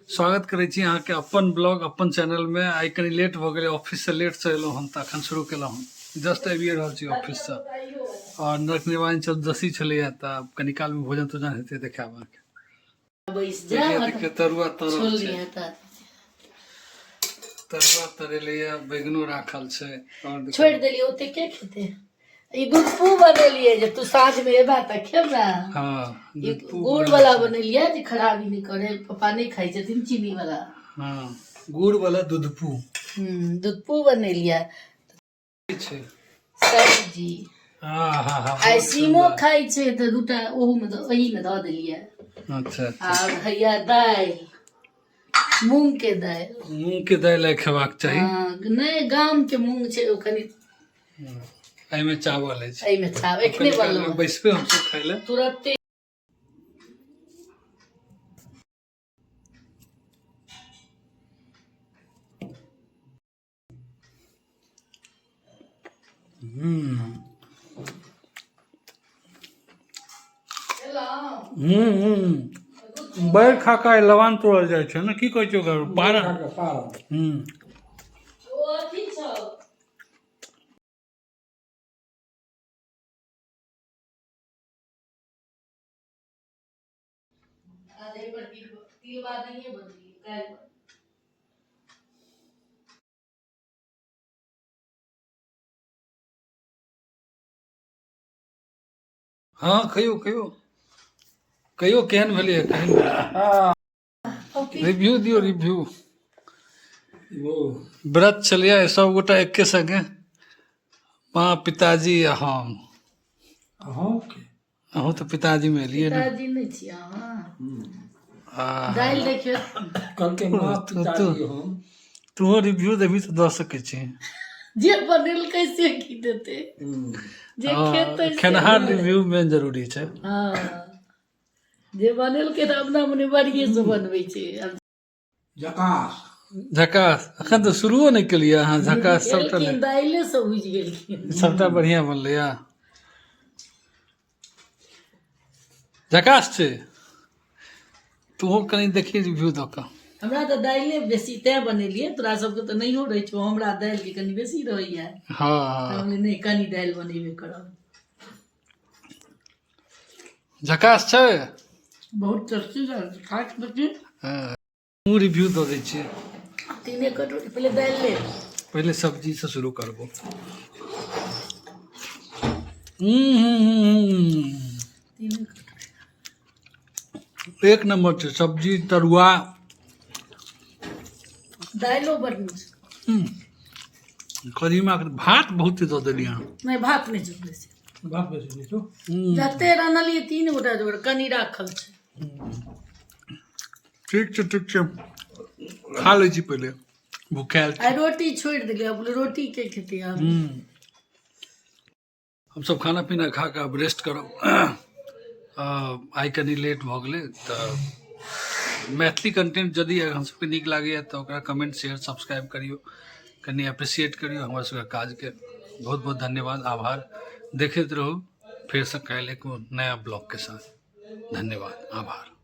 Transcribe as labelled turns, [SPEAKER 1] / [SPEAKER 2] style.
[SPEAKER 1] स्वागत करै छी अहाँके अपन ब्लॉग अपन चैनलमे। आइ कनि लेट भऽ गेलै, ऑफिससँ लेटसँ एलहुँ हम, तऽ एखन शुरू केलहुँ हम। जस्ट आबिए रहल छी ऑफिससँ आओर नरक निवारण चतुर्दशी छलैए, तऽ आब कनि कालमे भोजन तोजन हेतै, देखायब अहाँके।
[SPEAKER 2] बैस जा।
[SPEAKER 1] देखियौ, तरुआ तरल
[SPEAKER 2] छोल
[SPEAKER 1] छै।
[SPEAKER 2] दिहे तऽ
[SPEAKER 1] तरुआ तरेलैए, बैगनो राखल छै आओर देखियौ।
[SPEAKER 2] छोड़ि देलियै, ओते के खेतै? ई दूधपू बनेलियै जे तू साँझमे एबा तऽ खेबा।
[SPEAKER 1] हँ।
[SPEAKER 2] ई
[SPEAKER 1] दूधपू।
[SPEAKER 2] गुड़ वाला बनेलियै जे खराबी नहि करे, पप्पा नहि खाइ छथिन चीनी वाला।
[SPEAKER 1] हँ, गुड़ वाला दूधपू।
[SPEAKER 2] दूधपू बनेलियै।
[SPEAKER 1] की छै?
[SPEAKER 2] सब्जी।
[SPEAKER 1] हाँ हाँ हाँ
[SPEAKER 2] आइ सीमो खाइ छै तऽ दूटा ओहूमे एहिमे धऽ देलियै।
[SPEAKER 1] अच्छा अच्छा।
[SPEAKER 2] आ भैया दालि, मूंग के दालि।
[SPEAKER 1] मूंग के दालि आइ खेबाक चाही।
[SPEAKER 2] हँ, नहि, गाम के मूंग छै ओ कनि।
[SPEAKER 1] एहिमे चावल अछि।
[SPEAKER 2] एहिमे चावल एखने
[SPEAKER 1] कनी काल
[SPEAKER 2] बनलौ
[SPEAKER 1] मे
[SPEAKER 2] हँ।
[SPEAKER 1] बैसबै हमसब खाय लए।
[SPEAKER 2] तुरते।
[SPEAKER 1] हूँ, बैर खा कऽ लवान तोड़ल जाइ छै ने, की कहै छै ओकर, पारा। हूँ।
[SPEAKER 2] ओ अथी छौ। आधे पर तिलबा नहिए बनेलियै काल्हि।
[SPEAKER 1] हँ, कहियौ कहियौ कहियौ, केहन भेलैए, केहन भेलै? रिव्यू दियौ, रिव्यू। व्रत छलैए, सभगोटा एके संगे, माँ, पिताजी आ हम। अहूँ तऽ पिताजीमे एलियै ने।
[SPEAKER 2] पिताजी नहि छी अहाँ।
[SPEAKER 1] आ
[SPEAKER 2] दालि देखियौ।
[SPEAKER 3] कहलकै माँ पिताजी हम।
[SPEAKER 1] तूहो रिव्यू देबही तऽ दऽ सकै छी।
[SPEAKER 2] जे बनेलकै से की देतै, जे खेतै से।
[SPEAKER 1] खेनहार रिव्यू मेन जरूरी छै।
[SPEAKER 2] हँ, जे बनेलकै तऽ अपना मने बढ़िएसँ बनबै छै आब।
[SPEAKER 3] झकास।
[SPEAKER 1] झकास? एखन तऽ शुरुओ नहि केलियै अहाँ, झकास सबटा।
[SPEAKER 2] गेलखिन, दाइले से बुझि गेलखिन।
[SPEAKER 1] सबटा बढ़िआँ बनलैया, झकास छै। तूहो कनि देखी रिव्यू दऽ कऽ।
[SPEAKER 2] हमरा तऽ दाइले बेसी तैं बनेलियै, तोरा सबके तऽ नहियो रहै छौ, हमरा दालिके कनि बेसी रहैया।
[SPEAKER 1] हँ।
[SPEAKER 2] तऽ हम नहि, कनि दालि बनेबे करब।
[SPEAKER 1] झकास छै।
[SPEAKER 2] बहुत टेस्टी दालि छै, खा कऽ देखी।
[SPEAKER 1] हँ, रिव्यू दऽ दै छियै।
[SPEAKER 2] तीने कटोरी, पहिले दालि ले।
[SPEAKER 1] पहिले सब्जीसँ शुरू करबो। हूँ।
[SPEAKER 2] तीने कटोरी।
[SPEAKER 1] एक नंबर छै सब्जी, तरुआ।
[SPEAKER 2] दालिओ बड़ नीक छै।
[SPEAKER 1] कदीमा के भात बहुत दऽ देलियै अहाँ।
[SPEAKER 2] नहि, भात नहि छै बेसी।
[SPEAKER 3] भात बेसी नहि छौ।
[SPEAKER 2] जते रनलियै तीन गोटा जोड़, कनि राखल छै।
[SPEAKER 1] ठीक छै, ठीक छै, खा लै छी पहिले, भूखायल छी।
[SPEAKER 2] आइ रोटी छोड़ि देलियै, आब रोटी के खेतै आब?
[SPEAKER 1] हमसब खाना पीना खा कऽ आब रेस्ट करब। आइ कनि लेट भऽ गेलै। तऽ मैथिली कंटेंट यदि अहाँ सबके नीक लागैए तऽ ओकरा कमेंट, शेयर, सब्सक्राइब करियौ, कनि अप्रिसिएट करियौ हमर सबके काजके। बहुत बहुत धन्यवाद, आभार। देखैत रहू, फेरसँ काल्हि एक नया ब्लॉगके साथ। धन्यवाद, आभार।